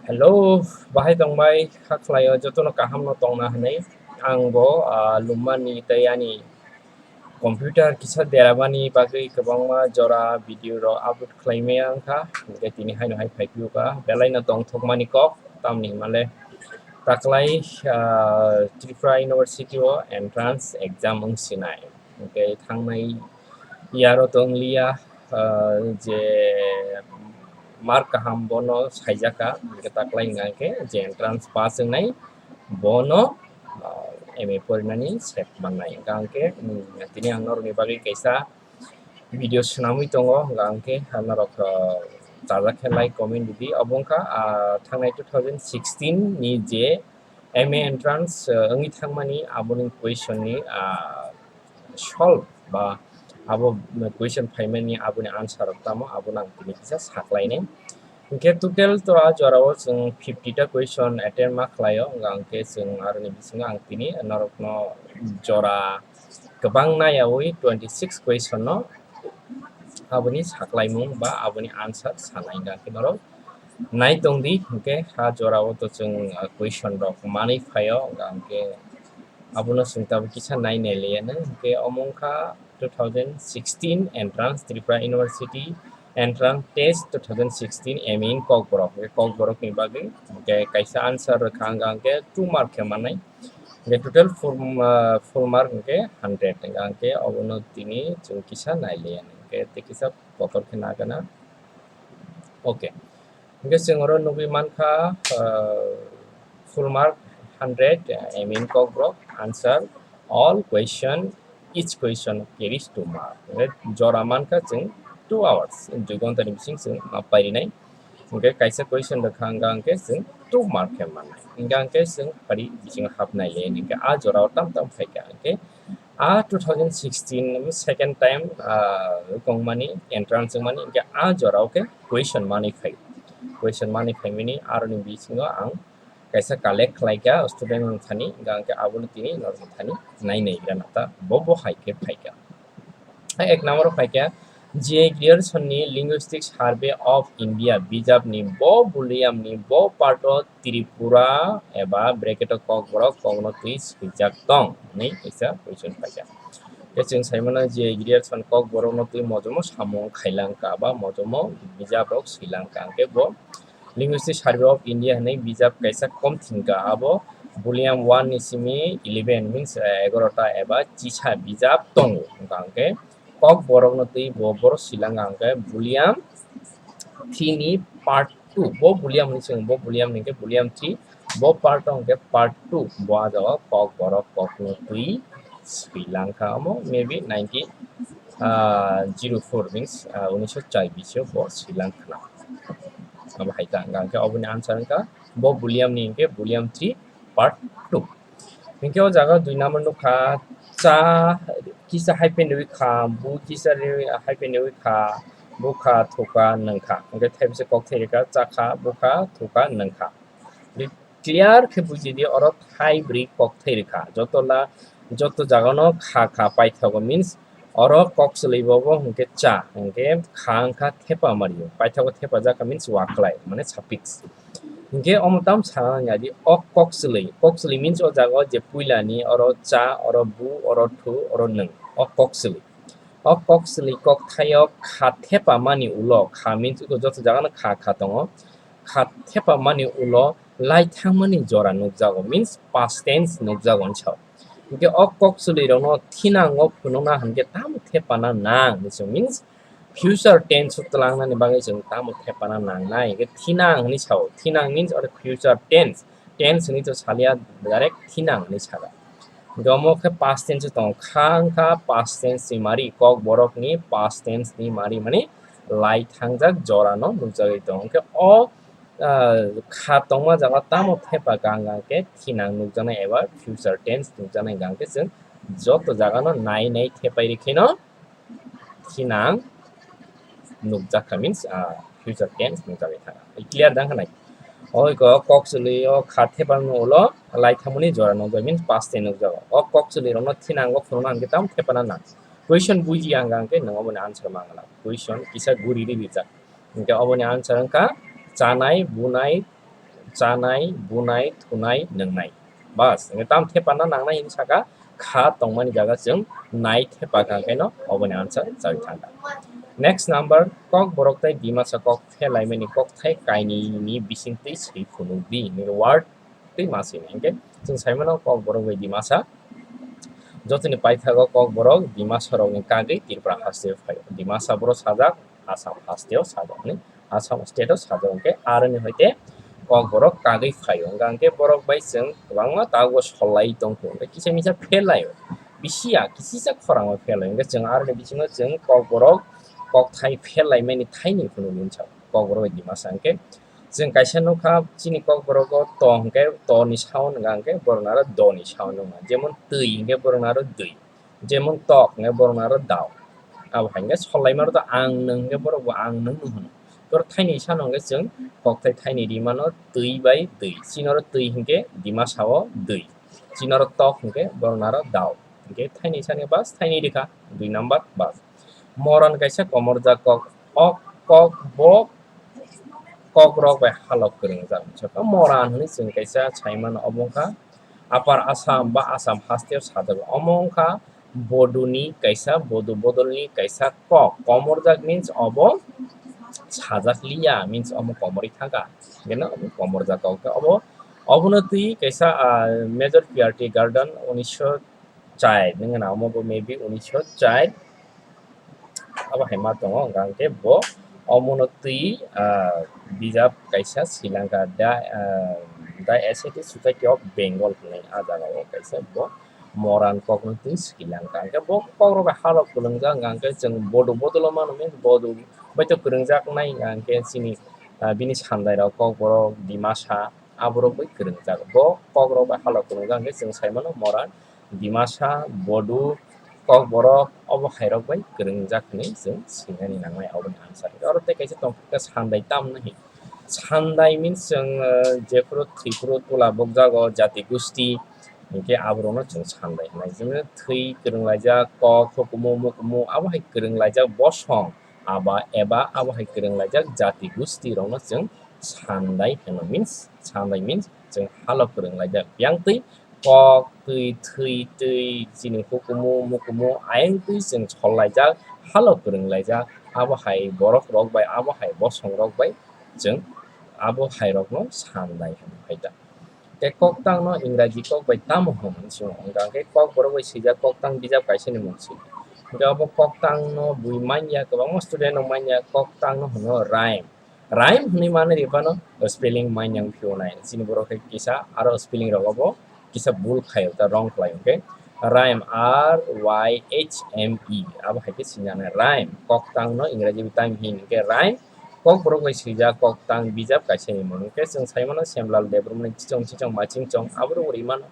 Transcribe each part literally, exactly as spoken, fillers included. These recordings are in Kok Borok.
Hello, bahai tongbai, kha khlaio, jotono kaham no tongna hwnwi. Ang bo, ah, lumani tei ani computer kisa deramani bagwi kwbangma jora video rok upload khlai maya wngkha. Hwnkhe tini haino hai phai phiyokha, belai no tongthokmani kok, tamni hwnmale taklai, ah, Tripura University o entrance exam wngsinai. Hwnkhe thangnai yaro tongliya, ah, je mark kaham bono saijaka, hwnkhe taklai hwnka hwnkhe je entrance pass wngnai bono, ah, M A porinani sep mannai. Hwnkha hwnkhe, mm, tini ang norokni bagwi kaisa video swnamwi tongo, hwnkha hwnkhe norok, ah, chajak khe like, comment rwdi. Obo wngkha, ah, thangnai two thousand sixteen ni je M A entrance, ah, wngwi thangmani aboni question ni, ah, solve ba abo question phaimani aboni answer rok tamo, abono ang tini kisa saklainai. Hwnkhe total to a jorao chwng fifty ta question attempt ma khlaio, hwnkha hwnkhe chwng aroni bisingo ang tini norokno jora kwbang naiyaui twenty six question no aboni saklaimung ba aboni answer sanai, hwnkha hwnkhe norok nai tongdi. Hwnkhe a jorao to chwng, ah, question rok manwi phaio, hwnkha hwnkhe abono chwng tabuk kisa nai nai liyano. Hwnkhe omo wngkha two thousand sixteen entrance, Tripura University entrance test two thousand sixteen, M A in Kokborok. Hwnkhe Kokborokni bagwi hwnkhe kaisa answer rwkha hwnkha hwnkhe two mark khe mannai. Hwnkhe total full, ah, full mark hwnkhe hundred, hwnkha hwnkhe obono tini chwng kisa nai liyano. Hwnkhe tei kisa kotor khe nagana. Okay. Hwnkhe chwng oro nugwi mankha, ah, full mark hundred, ah, M A in Kokborok, answer all question, each question carries two mark. Hwnkhe jora mankha chwng two hours, dui ghontani bising chwng ma pairinai. Hwnkhe kaisa question rwkha hwnkha hwnkhe chwng two mark khe mannai. Hwnkha hwnkhe chwng phari bisingo hapnai le hwnkhe a jorao tam tam phaikha. Hwnkhe a two thousand sixteen second time, ah, wngmani entrance wngmani, hwnkhe a jorao khe question manwi phai. Question manwi phaimani aroni bisingo ang kaisa collect khlaikha student wngthani, hwnkha hwnkhe abono tini norok thani nai nai gra nata bo bo hai khe phaikha. Hai ek number o phaikha, G I Grierson ni Linguistic Survey of India bijap ni bo buliam ni bo part o Tripura eba bracket o Kokborok kokno twi swijak tong hwnwi kaisa question phaikha. Tei chwng sai mano G I Grierson Kokborok no twi mojomo samung khailangkha ba mojomo bijap rok swilangkha, hwnkhe bo Linguistic Survey of India hwnwi bijap kaisa kom thwngkha, abo volume one ni simi eleven, means, eh, egaroh ta eba chisa bijap tongo. Hwnkha hwnkhe Kokborokno twi bo borok swilangkha hwnkhe volume three ni part two. Bo volume hwnwi swngo, bo volume hwnkhe volume three, bo part o hwnkhe part two. Bo ah jagao Kokborok kokno twi swilangkha, omo maybe nineteen, ah, zero four, means, ah, unisho chai bish o bo swilangkhna. Abo hai ta wngkha, hwnkhe oboni answer wngkha bo volume ni hwnkhe volume three part two. Hwnkhe o jaga dui number nukha, cha kisa hai phai nwi kha, bu kisa ri-, hai phai nwi kha, bukha, thukha, nwngkha. Hwnkhe thaibisa kok thai rwkha, chakha, bukha, thukha, nwngkha. Clear khe buji di, oro thai bwrwi kok thai rwkha. Joto la, joto jaga no kha kha paithago means oro kok chwlwi bo bo hwnkhe cha, hwnkhe kha wngkha thepa mario. Paithago thepa jakha means waklai, mane suffix. Hwnkhe omo tam sana nang ya di, o kok chwlwi. Kok chwlwi means o jaga o je puila ni oro cha, oro bu, oro thu, oro nwng. O kok chwlwi. O kok chwlwi kok thaio kha thepa mani ulo, kha means joto jaga no kha kha tongo. Kha thepa mani ulo lai thangmani jora nukjago, means past tense nukjago hinwi sao. Hwnkhe o kok chwlwi rokno thinango phunukna hwnkhe tamo thepana nang hinwi sao, means future tense o twlangnani bagwi chwng tamo thepana nangnai, hwnkhe thinang hinwi sao. Thinang means oro future tense, tense hinwi to salia, direct thinang hinwi saka. Hwnkhe omo khe past tense o tongo, kha wngkha past tense ni mari, kok borok ni past tense ni mari, mani lai thangjak jora no nukjagwi tongo. Hwnkhe o, ah, kha tongma jaga tamo thepa gang gang khe thinang nukjaknai eba future tense nukjaknai gang khe chwng joto jaga no nai nai thepai rikhe no thinang nukjakha means, ah, future tense nukjagwi thangkha. Clear dang kha nai? Oi ko kok chwlwi o kha thepa no ulo lai thangmani jora nukjak means past tense nukjago. O kok chwlwi rokno thinango phunukna hwnkhe tamo thepana nang. Question buji ang khe nwng oboni answer mangala. Question kisa guri rijak. Hwnkhe oboni answer wngkha chanai, bunai, chanai, bunai, thunai, nwngnai. Bas, hwnkhe tam thepa na nangnai hinwi saka, kha tongmani jaga chwng nai thepa kha khe no oboni answer chawi thangkha. Next number, Kokborok tei Dimasa kok phelaimani kokthai kainwini bisingtwi swi phunuk di. Nini word twi ma swinai. Hwnkhe chwng saimano Kokborok bai Dimasa. Jotoni paithago Kokborok Dimasarokni kagwi Tripura hasteo phaio. Dimasa boro sajak, Assam hasteo sajak hinwi, Assam state o sajak hwnkhe aroni hoite Kokborok kagwi phaio. Hwnkha hwnkhe borok bai chwng kwbangma tabukbo solai tongkhu. Hwnkhe kisa misa phelaio. Bisiya, kisisa khorangma phelaio. Hwnkhe chwng aroni bisingo chwng Kokborok kokthai phelaimani thaini phunuknwi sao. Kokborok bai Dimasa hwnkhe chwng kaisa nukha chini Kokborogo to hwnkhe to ni sound wngkha hwnkhe borokno aro do ni sound wngkha. Jemon twi hwnkhe borokno aro dwi. Jemon tok hwnkhe borokno aro dao. Abo hai hwnkhe solaima rok to ang nwng hwnkhe borok bo ang nwng nwng hwno. Borok thaini sano hwnkhe chwng kokthai thaini rimano twi bai dwi. Chini oro twi hwnkhe Dimasa o dwi. Chini oro tok hwnkhe borokno aro dao. Hwnkhe thaini sani bas thaini rikha dui number bas. Moran kaisa komorjak kok, o kok bo kokrok bai halok kwrwngjak. Moran hwnwi chwng kaisa saimano obo wngkha Upper Assam ba Assam hasteo sajak. Omo wngkha Boduni kaisa, Bodu bodolni kaisa kok. Komorjak means obo sajak liya, means omo komorwi thangkha. Hwnkhe no obo komorjak kok. Obo, obono twi kaisa, ah, Major P R T Garden unisho char, nung gana omo bo maybe unisho char. Abo hai ma tongo, hwnkha hwnkhe bo omono twi, ah, bijap kaisa Sri Lanka, the, ah, The Ascetic Society of Bengal hwnwi ah jaga o kaisa bo moran kokno twi Sri Lanka. Hwnkhe bo kokrok bai halok kwlwngjak, hwnkha hwnkhe chwng Bodu bodolo mano, means Bodu bai to kwrwngjak nai, hwnkha hwnkhe chini, ah, bini sandai rok Kokborok, Dimasa, aborok bai kwrwngjak. Bo kokrok bai halok kwlwngjak hwnkhe chwng sai mano moran Dimasa, Bodu, Kokborok obo hairok bai kwrwngjak hinwi chwng swinani nangnai aboni answer. Oro tei kaisa tongthok khe sandai tamno hin. Sandai means chwng, uh, jephuru Tripura tola bokjago jati gusti hinkhe aborokno chwng sandai hinai. Chwngno thwi kwrwnglaijak, kok, hukumu, mukumu abo hai kwrwnglaijak bosong aba eba abo hai kwrwnglaijak jati gusti rokno chwng sandai hwno, means sandai means chwng halok kwrwnglaijak. Yang twi kok twi, thwi twi, chini hukumu, mukumu, ayang twi chwng sollaijak, halok kwrwnglaijak, abo hai borok rok bai, abo hai bosong rok bai chwng abo hai rokno sandai hwnwi phaikha. Tei koktang no Ingraji kok bai tamo hwn hwnwi swngo, hwnkha hwnkhe Kokborok bai swijak koktang bijap kaisa ni mung swi. Hwnkhe abo koktang no bui manya, kwbangma student rok manya, koktang no hwno rhyme. Rhyme hwnwi manwi rw phano spelling manyang phiyonai. Chini borok khe kisa aro spelling rogo bo kisa bul khaio, ta wrong khlaio. Hwnkhe rhyme, R Y H M E, abo hai khe swngnai rhyme. Koktang no Ingraji bai tamo hin hwnkhe rhyme. Kokborok bai swijak koktang bijap kaisa ni mung. Hwnkhe chwng sai mano Semlal Debbarmani Chichong Chichong Machingchong aborok rw mano.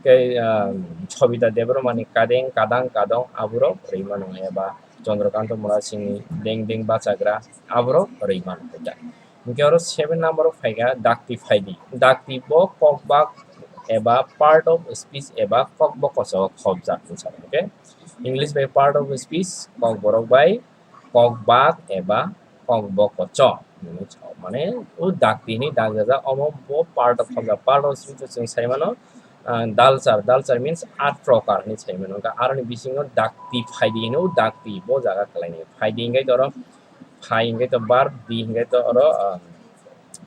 Tei, ah, Sobita Debbarmani Kadeng Kadang Kadong aborok rwi mano, eba Chandrakanta Murasingni Deng Deng Bachagra aborok rwi mano. Hwnkhe oro seven number o phaikha Dakti Phaidi. Dakti bo kokbak eba part of speech eba kokbo koso khopjak hinwi sa, okay? English bai part of speech, Kokborok bai kokbak eba kokbo koso hinwi sao. Mane o dakti hinwi dakjak, omo bo part of khopjak. Part of speech o chwng sai mano, ah, dalchar. Dalchar means at prokar hinwi sai mano. Hwnkhe aroni bisingo dakti phaidi hinwi o dakti bo jaga kwlainai. Phaidi hinkhe to oro phai hinkhe to verb, di hinkhe to oro, ah,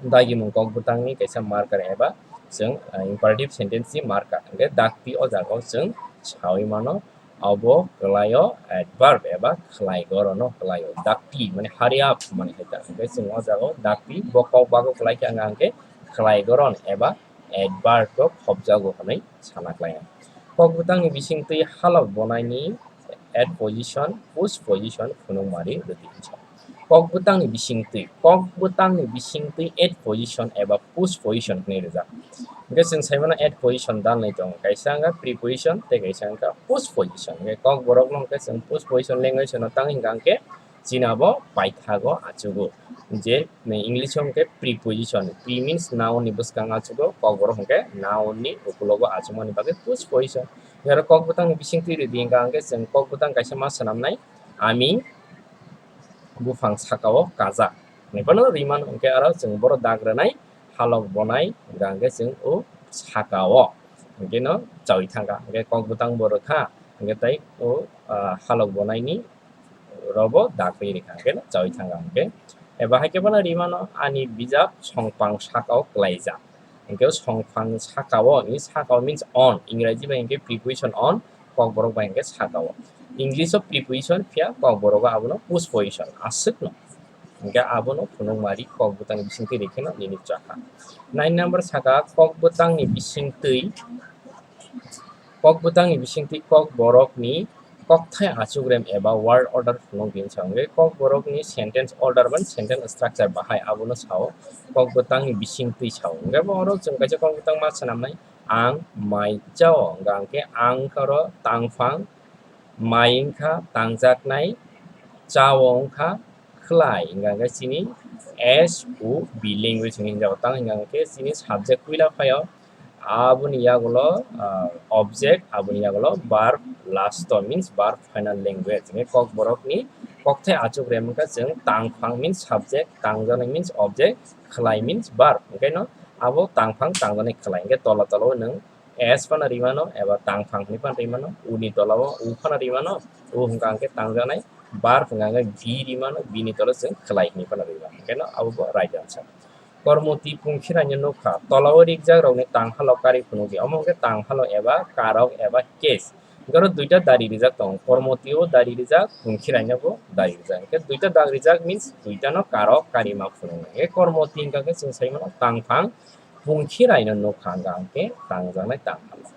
dagimung kok bwtangni kaisa marker eba chwng, ah, imperative sentence ni marker. Hwnkhe dakti o jaga o chwng saui mano. Abo kwlaio adverb eba khwlai gorono kwlaio. Dakti mane hurry up mane hai ta. Hwnkhe chwng o jaga o dakti bo kok bago kwlai khe wngkha hwnkhe khwlai goron eba adverb o khopjago hwnwi sana klai. Kok bwtangni bisingtwi halok bonaini at position, post position phunukmari rwdi hinsa. Kok bwtangni bisingtwi, kok bwtangni bisingtwi at position eba post position hwnwi rijak. Hwnkhe chwng sai mano at position dalnwi tongo, kaisa wngkha preposition tei kaisa wngkha post position. Hwnkhe Kokborokno hwnkhe chwng post position language hwno, tamo hwnkha hwnkhe chini abo paithago achugo, je English o hwnkhe preposition, pre means noun ni bwskango achugo, Kokborok hwnkhe noun ni ukulogo achukmani bagwi post position. Oro kok bwtangni bisingtwi rwdi hwnkha hwnkhe chwng kok bwtang kaisa ma swnamnai, ami buphang sakao kajak. Hwnwi phano rwi mano, hwnkhe aro chwng boro dag rwnai, halok bonai hwnkha hwnkhe chwng o saka o hwnkhe no chawi thangkha, hwnkhe kok bwtang bo rwkha, hwnkhe tai o, ah, halok bonaini robo dakwi rwkha, hwnkhe no chawi thangkha hwnkhe. Eba hai khe bono rimano ani bijap songphang saka o kwlaijak. Hwnkhe songphang saka o, ni saka o means on, Ingraji bai hwnkhe preposition on, kokborok bai hwnkhe saka o. English o preposition phiya kokborok o abono postposition, aswkno. Hwnkhe abono phunukmari kok bwtang bisingtwi rikhe no nini chakha. Nine number saka kok bwtangni bisingtwi, kok bwtangni bisingtwi kokborokni kokthai achukrem eba word order phunuk di wngsa hwnkhe kokborokni sentence order ban sentence structure bahai abono sao, kok bwtangni bisingtwi sao. Hwnkhe bo oro chwng kaisa kok bwtang ma swnamnai, ang mai chao hwnkha hwnkhe ang wngkha oro tangphang, mai wngkha tangjaknai, chao wngkha khwlai, hwnkha hwnkhe chini S O B language hwnwi hwnjago. Tamo hwnkha hwnkhe chini subject puila phaio, aboni yagulo, ah, object, aboni yagulo verb last o, means verb final language. Hwnkhe kokborokni kokthai achukrem wngkha chwng tangphang means subject, tangjaknai means object, khwlai means verb. Hwnkhe no abo tangphang tangjaknai khwlai. Hwnkhe tola tola o nwng S phano rimano eba tangphang hinwi phano rimano, U ni tola o U phano rimano, U hwnkha hwnkhe tangjaknai, verb hwnkha hwnkhe V rimano, V ni tola o chwng khwlai hinwi phano rimano. Hwnkhe no abo bo right answer. Kormoti pungkhiraino nukha, tola o rijak rokni tanghalok kari phunukdi. Omo hwnkhe tanghalo eba karok eba case. Hwnkhe oro duita dari rijak tongo, kormoti o dari rijak, pungkhiraino bo dari rijak. Hwnkhe duita dari rijak means duitano karok karima phunuknai. Hwnkhe kormoti hwnkha khe chwng sai mano tangphang, pungkhiraino nukha hwnkha hwnkhe tangjaknai tanghalo.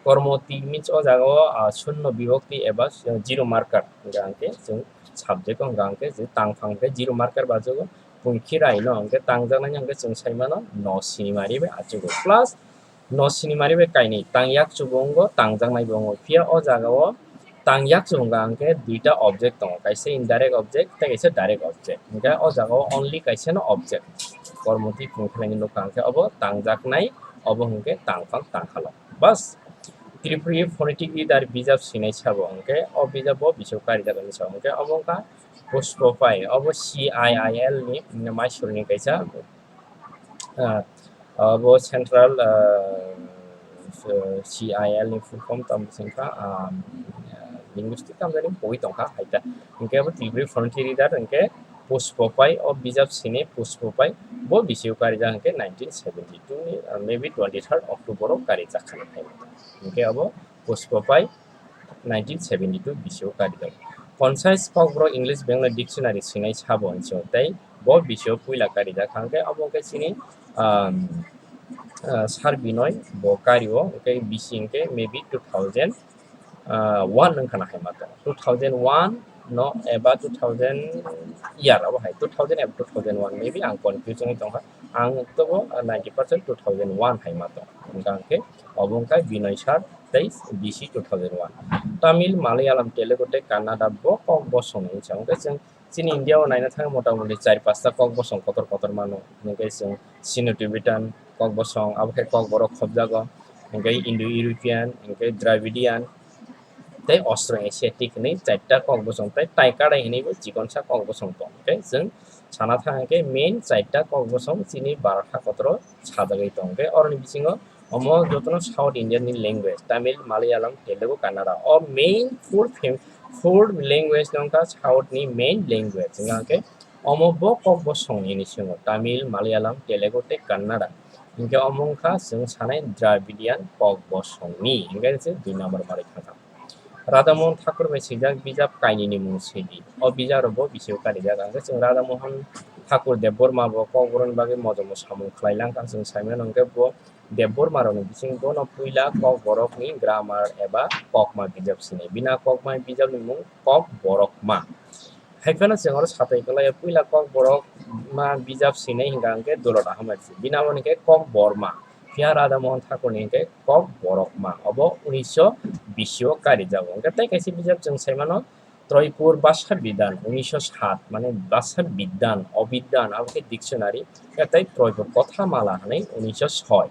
Kormoti means o jaga o, ah, shunno bibokti eba, ah, zero marker hwnkha hwnkhe chwng subject o hwnkha hwnkhe je tangphang hwnkhe zero marker bajogo, pungkhiraino hwnkhe tangjaknaino hwnkhe chwng sai mano no sinimari bai achugo plus no sinimari bai kainwi tangyak chugo wngo, tangjaknai bo wngo. Phiya o jaga o tangyak chugo hwnkha hwnkhe duita object tongo, kaisa indirect object tei kaisa direct object. Hwnkhe o jaga o only kaisa no object. Kormoti pungkhiraino nukha hwnkhe obo tangjaknai, obo hwnkhe tangphang tanghalok. Bas, Tripuri phonetic reader bijap sinai sabo hwnkhe o bijap bo bisio karijak hinwi sao hwnkhe obo wngkha Pushpa pai, obo C I I L ni Mysore ni kaisa, ah, obo central, ah, C I L ni full form tamo se wngkha, ah, linguistic tamo jani pogwi tongkha hai ta. Hwnkhe obo Tripuri phonetic reader hwnkhe Pushpa pai, o bijap sini Pushpa pai bo bisio karijak hwnkhe nineteen seventy two ni, ah, maybe twenty third October o karijak khani phai. Hwnkhe obo Pushpa pai nineteen seventy two bisio karijak. Concise kokborok English Bengali dictionary sinai sabo hinwi tei bo bisio puila karijak hwnkhe obo hwnkhe chini, um, ah, Sar Binoy bo kario hwnkhe bisi hwnkhe maybe two thousand one wngkha na hai ma tongo. Two thousand one no eba two thousand year abo hai two thousand eba two thousand one maybe ang confuse wngwi tongkha. Ang tobo ninety percent two thousand one hai ma tongo. Hwnkha hwnkhe obo wngkha Binoy Sar tei B C two thousand one. Tamil, Malayalam, Telugu tei Kannada bo kok bosong ni wngsa. Hwnkhe chwng chini India o naina thang motamoti char pasta kok bosong kotor kotor mano. Hwnkhe chwng Sino-Tibetan kok bosong, abo khe kokborok khobjago. Hwnkhe Indo-European, hwnkhe Dravidian, tei Austro-Asiatic hinwi charta kok bosong tei Taikadai hinwi bo chikonsa kok bosong tong. Hwnkhe chwng sana thang hwnkhe main charta kok bosong chini Bharat hakotoro sajagwi tong. Hwnkhe oroni bisingo omo jotono South Indian ni language, Tamil, Malayalam, Telugu, Kannada. O main four fam-, four language no wngkha South ni main language. Hwnkha hwnkhe omo bo kok bosong ni bisingo Tamil, Malayalam, Telugu tei Kannada. Hwnkhe omo wngkha chwng sanai Dravidian kok bosong ni. Hwnkhe se dui number mari thangkha. Radha Mohan Thakur bai swijak bijap kainwi ni mung swidi. O bijap rok bo bisio karijak. Hwnkhe chwng Radha Mohan Thakur Debbarma bo kokborok ni bagwi mojomo samung khlai langkha. Chwng saimano hwnkhe bo Debbarma rokni bising bono puila kokborok ni grammar eba kokma bijap sinai. Bini kokma bijap ni mung Kokborokma. Hai phano chwng oro satwi kwlaio, puila Kokborokma bijap sinai hwnkha hwnkhe Dolot Ahmed. Bini abo hwnkhe Kokborma. Phiya Radha Mohan Thakur ni hwnkhe Kokborokma. Obo unisho bisi o karijago. Hwnkhe tei kaisa bijap chwng saimano Troipur Bhasha Bidhan, unisho sat, mane Bhasha Bidhan, Obidhan, abo khe dictionary, tei Troipur Kothamala hwnwi unisho soi.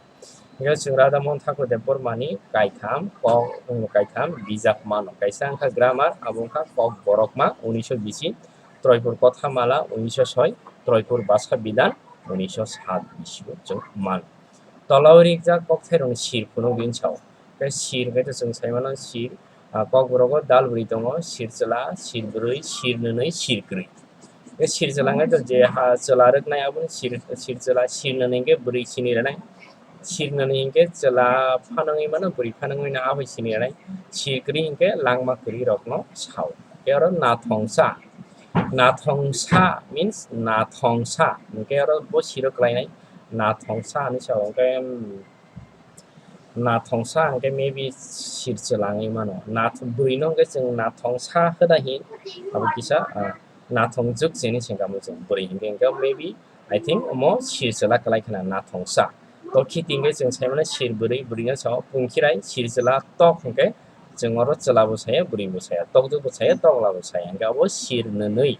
Hwnkhe chwng Radha Mohan Thakur Debbarma ni kaitham kok, kaitham bijap mano. Kaisa wngkha grammar, abo wngkha Kokborokma, unisho bisi, Troipur Kothamala, unisho soi, Troipur Bhasha Bidhan, unisho sat bisio chwng mano. Tolao rijak kokthairokni sir phunuk din sao. Tei sir hwnkhe to chwng sai mano sir, ah, kokborok o dal bwrwi tongo, sir chwla, sir bwrwi, sir nwnwi, sir kwrwi. Tei sir chwla hwnkhe to je ha chwla rwknai aboni sir, sir chwla, sir nwnwi hwnkhe bwrwi sini rwnai. Sir nwnwi hwnkhe chwla phanangwi mano, bwrwi phanangwi no abai sini rwnai. Sir kwrwi hwnkhe langma kwrwi rokno sao. Tei oro nathongsa. Nathongsa means nathongsa. Hwnkhe oro bo siro kwlainai. Nathongsa hinwi sao. Hwnkhe, um, nathongsa hwnkhe maybe sir chwla wngwi mano. Nath-, bwrwino hwnkhe chwng nathongsa hoda hin abo kisa, ah, nathongjwk se hinwi se wngkha chwng bwrwi hwnkhe, hwnkhe maybe I think omo sir chwla kwlai khna nathongsa. To khiting khe chwng sai mano sir bwrwi, bwrwino sao pungkhirai, sir chwla tok hwnkhe chwng oro chwla bo saya, bwrwi bo saya, tokjwk bo saya, tokla bo saya. Hwnkhe abo sir nwnwi.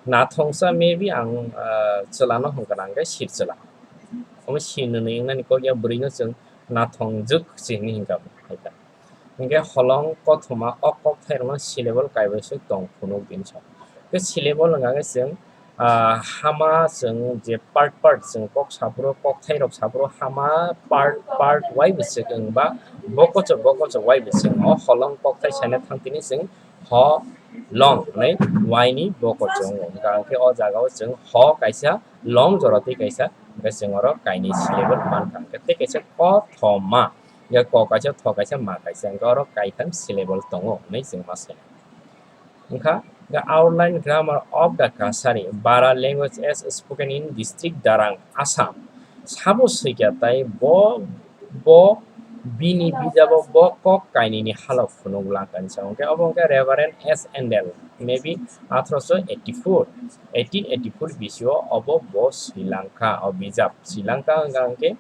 Nathongsa maybe ang, ah, chwlano hwnkha na hwnkhe sir chwla. Omo sir nwnwi wngnani kok ya bwrwino chwng nathongjwk se hinwi hwnkha bo, hai ta. Hwnkhe holong kothoma o kokthairokno syllable kaibaisuk tong phunuk din sa. Khe syllable hwnkha khe chwng, ah, hama chwng je part part chwng kok saphuru, kokthairok saphuru hama part part waibo se wngba bokochok bokochok waibo se wng. O holong kokthai saina thang tini chwng ho long hwnwi waini bokochok wngo. Hwnkha khe o jagao chwng ho kaisa long jora tei kaisa, hwnkhe chwng oro kainwi syllable mankha. Hwnkhe tei kaisa kothoma. Ya ko kaisa, tho kaisa, ma kaisa, hwnkhe oro kaitham syllable tongo hwnwi chwng ma sai. Wngkha, the outline grammar of the Kachari Bara language as spoken in district Darang, Assam. Sabo swikya tai bo, bo bini bijabo bo kok kainwini halok phunuk langkha hinwi sa. Hwnkhe obo hwnkhe Reverend S Handel, maybe atharoso eighty-four, eighteen eighty-four bisio obo bo swilangkha, o bijap swilangkha wngkha hwnkhe,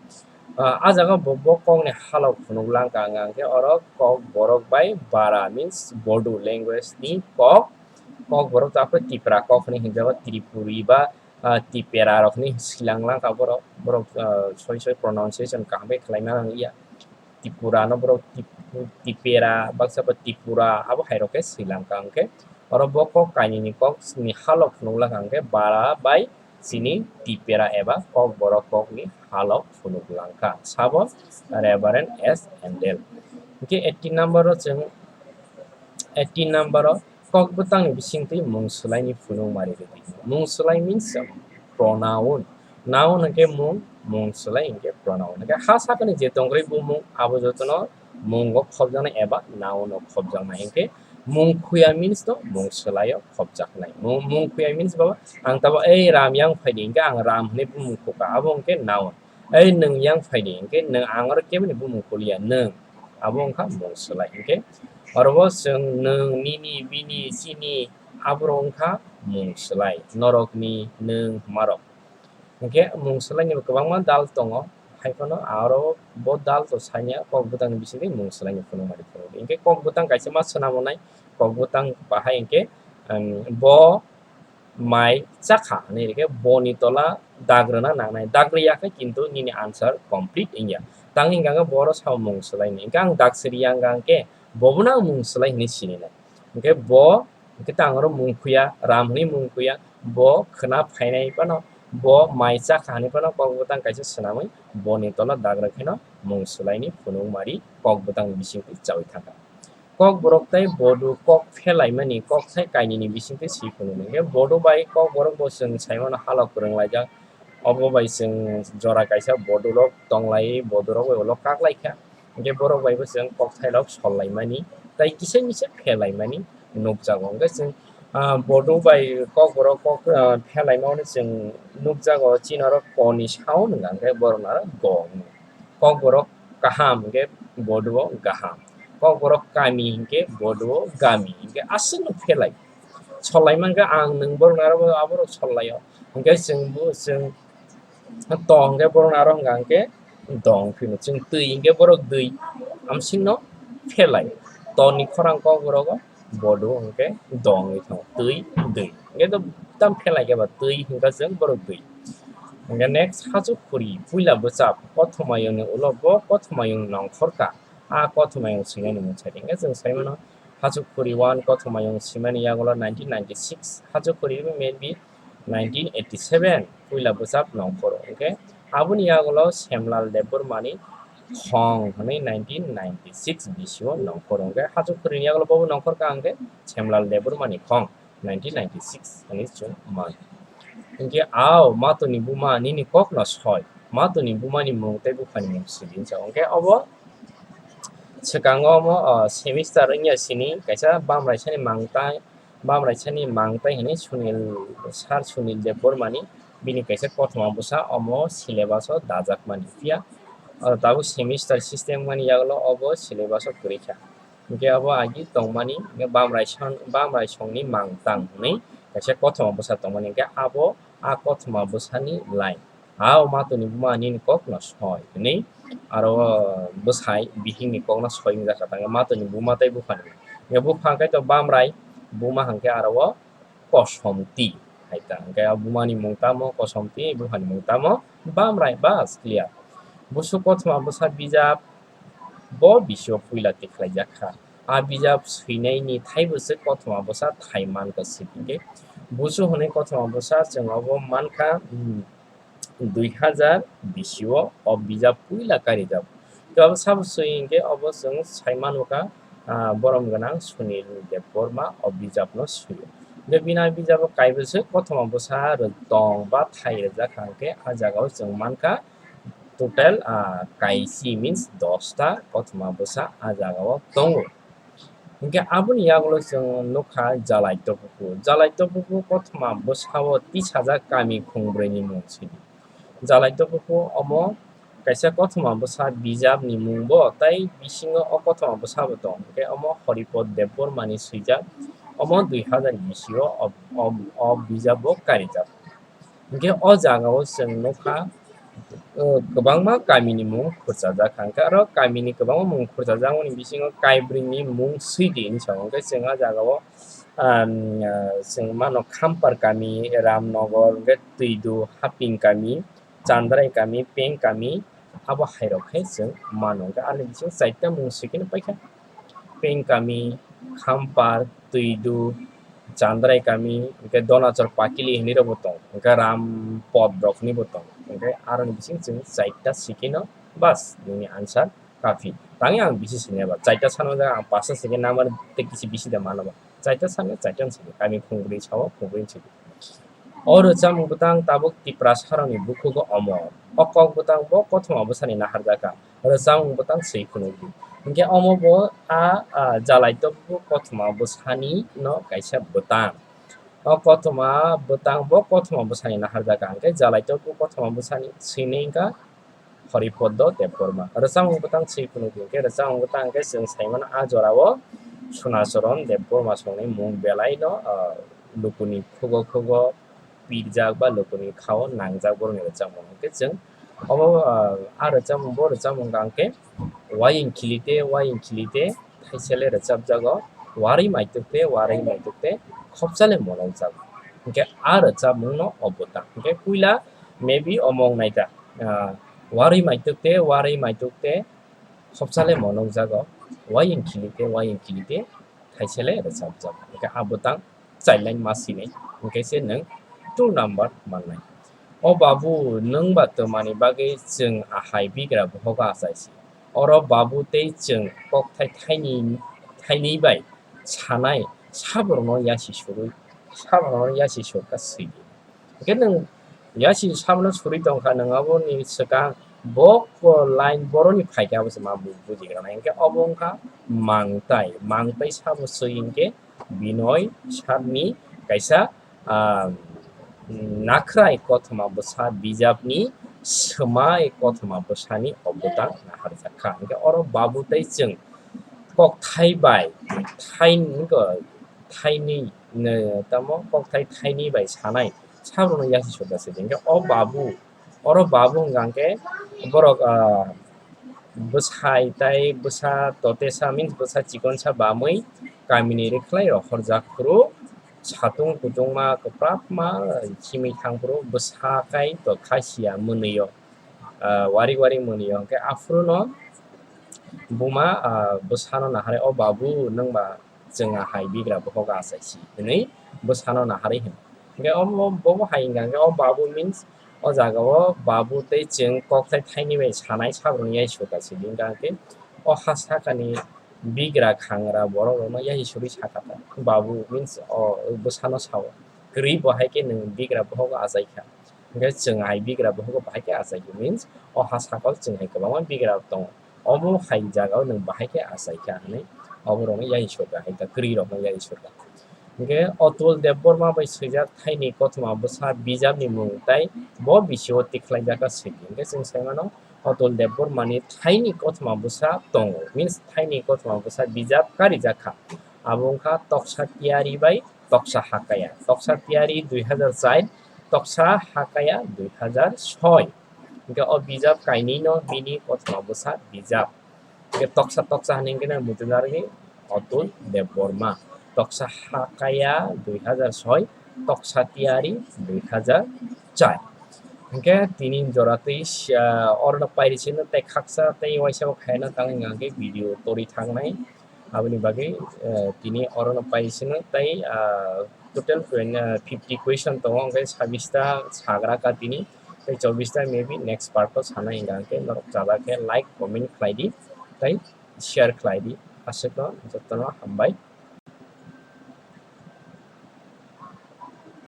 Ah, ah jaga bo, bo kokni halok phunuk langkha wngkha hwnkhe oro kok borok bai Bara means Bodo language ni kok, kok borok to aphuru Tipra kok hinwi hwnjago, Tripuri ba, ah, Tipera rok hinwi swilang langkha borok, borok, ah, soi soi pronunciation kaham khe khlaina nang ya. Tipura no borok Tip-, Tipera, baksa bo Tipura, abo hai rok khe swilang kha hwnkhe oro bo kok kainwi ni kok ni halok phunuk langkha hwnkhe Bara bai chini Tipera eba Kokborok kokni halok phunuk langkha, sabo Reverend S Handel. Hwnkhe eighteen number o chwng, eighteen number o kok bwtangni bisingtwi mung swlaini phunuk mari rwdi. Mung swlai means pronoun. Noun hwnkhe mung, mung swlai hwnkhe pronoun. Hwnkhe ha sakani je tongkhorwi bumung, abo jotono mungo khopjaknai eba noun o khopjaknai. Hwnkhe mung khuya means no mung swlai o khopjaknai. Mung, mung khuya means baba, ang tabo ei Ram yang phaidi, hwnkhe ang Ram hwnwi bumung khuka, abo hwnkhe noun. Ei nwng yang phaidi, hwnkhe nwng, ang oro keboni bumung kuliya, nwng. Abo wngkha mung swlai. Hwnkhe oro bo chwng nwng, nini, bini, chini, aborok wngkha mung swlai. Norokni, nwng, hwnmarok. Hwnkhe mung swlaini bo kwbangma dal tongo, hai phano aro bo dal to sanya kok bwtangni bisingtwi mung swlaini phunukmani phunukdi. Hwnkhe kok bwtang kaisa ma swnam wngnai, kok bwtang bahai hwnkhe, em, bo mai chakha hinwi rwkhe boni tola dag rwna nangnai, dag rwya khe kintu nini answer complete wngya. Tangwi hwnkha khe bo oro sao mung swlaini, hwnkhe ang dag siriya hwnkha hwnkhe bobono ang mung swlai hinwi sininai. Hwnkhe bo Hwnkhe tang oro mung khuya, Ram hwnwi mung khuya, bo khwna phainai phano, bo mai chakha hwnwi phano kok bwtang kaisa swnamwi boni tola dagra kheno mung swlaini phunukmari kok bwtangni bisingtwi chaui thangkha. Kok borok tei bodu kok phelaimani kokthai kainwini bisingtwi swi phunuknai. Hwnkhe bodu bai kok borok bo chwng sai mano halok kwrwng laijak. Obo bai chwng jora kaisa bodu rok tonglai, bodu rok bai ulo kak lai kha. Hwnkhe borok bai bo chwng kokthairok sol laimani tei kisa misa phel laimani nukjago. Hwnkhe chwng, ah, bodu bai kokborok kok, ah, phel laimani chwng nukjago, chini oro ko ni sound hwnkha hwnkhe borok no aro go hwnkhe. Kokborok kaham hwnkhe bodu o gaham. Kokborok kami hwnkhe bodu o gami. Hwnkhe aswk no phel lai. Sol lai mankha ang nwng borok no aro aborok sol lai o. Hwnkhe chwng bo chwng To hwnkhe borok aro hwnkha hwnkhe dong phino. Chwng twi hwnkhe borok dwi. Amsingno phelai. To ni khorang kok borok o bodo hwnkhe dong wngwi thango. Twi, dwi. Hwnkhe to tam phelai khe ba twi hwnkha chwng borok dwi. Hwnkhe next, hachu khuri puila bwchap kothomayung ni ulo bo kothomayung nongkhor kha. A kothomayung swinani mung sai di. Hwnkhe chwng sai mano hachu khuri one kothomayung swimani yagulo nineteen ninety-six. Hachu khuri maybe nineteen eighty seven puila bwchap nongkhor hwnkhe aboni yagulo Semlal Debbarmani khong hwnwi nineteen ninety six bisio nongkhor hwnkhe hachuk khorni yagulo bobo nongkhor ka hwnkhe Semlal Debbarmani khong nineteen ninety six hwnwi chwng mano. Hwnkhe ao matoni buma nini kokno soi, matoni bumani mung tei buphani mung sidi hwnsa hwnkhe obo swkango omo semester wngya sini kaisa bamraisani mangtai bamraisani mangtai hwnwi Sunil, Sir Sunil Debbarmani bini kaisa kothoma bwsa omo syllabus o dajak mani. Phiya tabuk semester system mani yagulo obo syllabus o kwrwi kha. Hwnkhe abo agi tongmani hwnkhe bamraisong, bamraisongni mangtang hwnwi kaisa kothoma bwsa tongmani hwnkhe abo a kothoma bwsani line. Ao matoni buma nini kokno soi hwnwi aro bwsai bihikni kokno soi wngjak kha tangkhe matoni buma tei buphani. Hwnkhe bupha hwnkhe to bamrai, buma hwnkhe aro o kosomti hai ta. Hwnkhe o bumani mung tamo kosomti, buphani mung tamo bamrai, bas clear. Busuk kothoma bwsa bijap bo bisio puila tikhlaijak kha. A bijap swinaini thaibo se kothoma bwsa thai mankha sidi hwnkhe busuk hwnwi kothoma bwsa chwng obo mankha, um, dui hazar bisio o bijap puila karijak. Tei obo sabo swi hwnkhe obo chwng sai mano kha, ah, borom gwnang Sunil Debbarma o bijapno swio. Hwnkhe bini a bijabo kaibo se kothoma bwsa rwtong ba thai rwjak kha hwnkhe a jagao chwng mankha total, ah, kaisi means dosta kothoma bwsa a jagao tongo. Hwnkhe aboni yagulo chwng nukha Jalai Topuku. Jalai Topuku kothoma bwsao tisajak kami khungbrwini mung sidi. Jalai Topuku omo kaisa kothoma bwsa bijapni mung bo, tei bisingo o kothoma bwsabo tong. Hwnkhe omo Horipod Debbarmani swijak, omo dui hazar bisio o, o, o bijabo karijak. Hwnkhe o jagao chwng nukha, uh, kwbangma kamini mung khurchajak kha. Hwnkhe aro kamini kwbangma mung khurchajakmani bisingo kaibrwini mung swidi hinwi sao. Hwnkhe chwng o jagao, um, uh, chwng mano Khampar kami, Ramnogor, hwnkhe Twidu, Haping kami, Chandrai kami, Peng kami, abo hairok khe chwng mano. Hwnkhe ani bisingo chaita mung swikhe paikha. Peng kami, Khampar, Twidu, Chandrai kami, hwnkhe Donachor Pakili hinwi rokbo tong, hwnkhe Rampot rok hinwi bo tong, hwnkhe aroni bising chwng chaita sikino bas nini answer kafi. Tangwi ang bisi sini ba, chaita sano jaga ang pasa sini number tei kisi bisi da mano ba. Chaita sano chaita sini, kami khungbrwi sao, khungbrwi sini. O rwchapmung bwtang tabuk Tiprasarokni bukhugo omo. O kok bwtang bo kothoma bwsani naharjak kha. Rwchapmung bwtang swi phunukdi. Hwnkhe omo bo a, a, Jalai Topuku kothoma bwsani no kaisa bwtang. O kothoma bwtang bo kothoma bwsani naharjak kha. Hwnkhe Jalai Topuku kothoma bwsani swinwi wngkha Horipoddo Debbarma. Rwchapmung bwtang swi phunukdi. Hwnkhe rwchapmung bwtang hwnkhe chwng saimano a jorao Sunacharan Debbarma songni mung belaino, ah, lukuni khugo khugo pirjak ba lukuni khao nangjak borokni rwchapmung. Hwnkhe chwng obo, ah, a rwchapmung, bo rwchapmung hwnkhe Waying khilite, waying khilite, thaisele rwchapjago, warwi maitukte, warwi maitukte, khopsale monokjago. Hwnkhe a rwchapmungno o bwtang. Hwnkhe puila maybe omo wngnaita, ah, warwi maitukte, warwi maitukte, khopsale monokjago, waying khilite, waying khilite, thaisele rwchapjago. Hwnkhe a bwtang chailaima sinai, hwnkhe se nwng two number mannai. O babu, nwng ba twmani bagwi chwng ahai bigra bohogo achaisi? Oro babu tei chwng kokthai thaini, thaini bai sanai saborokno yasi surwi, saborokno yasi surkha swidi. Hwnkhe nwng yasi sabono surwi tongkha, nwng aboni swkang bo ko line boroni phaikhe abo se ma bu-, bujigranai. Hwnkhe obo wngkha mangtai, mangtai sabo swi hwnkhe Binoy Sarni kaisa, ah, Nakhrai kothoma bwsa bijapni swmai kothoma bwsani o bwtang naharjak kha. Hwnkhe oro babu tei chwng kokthai bai thain-, thaini, tamo kokthai thaini bai sanai sabrokno yasi sukha se. Hwnkhe o babu, oro babu hwnkha hwnkhe borok, ah, bwsai tai bwsa totesa means bwsa chikonsa bamwi kamini rwkhlai rok horjak phuru satung kutungma kwprapma simi thang phuru bwsa kai to kha sia mwnwi o, ah, warik warik mwnwi o. Hwnkhe aphuru no buma, ah, bwsano naharwi, "O babu, nwng ba chwng ahai bigra bohogo achaisi," hwnwi bwsano naharwi hino. Hingke omo bobo hai hingka hingke o babu means o jaga o babu tei chwng kokthai thaini bai sanai sabrung yai sukha sidi hingka hingke o ha sakani bigra khangra borok rokno yai suri sakha ta. Babu means o bwsano sao. Kwrwi bo hai khe nwng bigra bohogo achaikha. Hingke chwng hai bigra bohogo bahai khe achaikha means o ha sakao chwng hai kwbangma bigra tongo. Omo hai jaga o nwng bahai khe achaikha hinwi oborokno yai sukha hai ta kwrwi rokno yai sukha. Hingke Atul Debbarma bai swijak thaini kothoma bwsa bijapni mung tai bo bisio tikhlaijak kha sidi. Hingke chwng sai mano Atul Debbarmani thaini kothoma bwsa tongo, means thaini kothoma bwsa bijap karijak kha. Abo wngkha Toksa Tiyari bai Toksa Hakaya. Toksa Tiyari dui hazar char, Toksa Hakaya dui hazar soi. Hingke o bijap kainwino bini kothoma bwsa bijap. Hingke toksa toksa hinwi hingke muchunarwi Atul Debbarma. Toksa Hakaya dui hazar soi, Toksa Tiyari dui hazar char. Hingke tini jora twi, ah, orono pairi sino tei khaksa tei waisa bo khaina tangwi hingke video tori thangnai. Aboni bagwi, eh, tini orono pairi sino tei, ah, total twen-, ah, fifty question tongo, hingke sabista sagra ka tini, tei chobista maybe next part o sana hingka hingke norok chajak khe like, comment khlai di, tei share khlai di. Aswkno jotono hambai.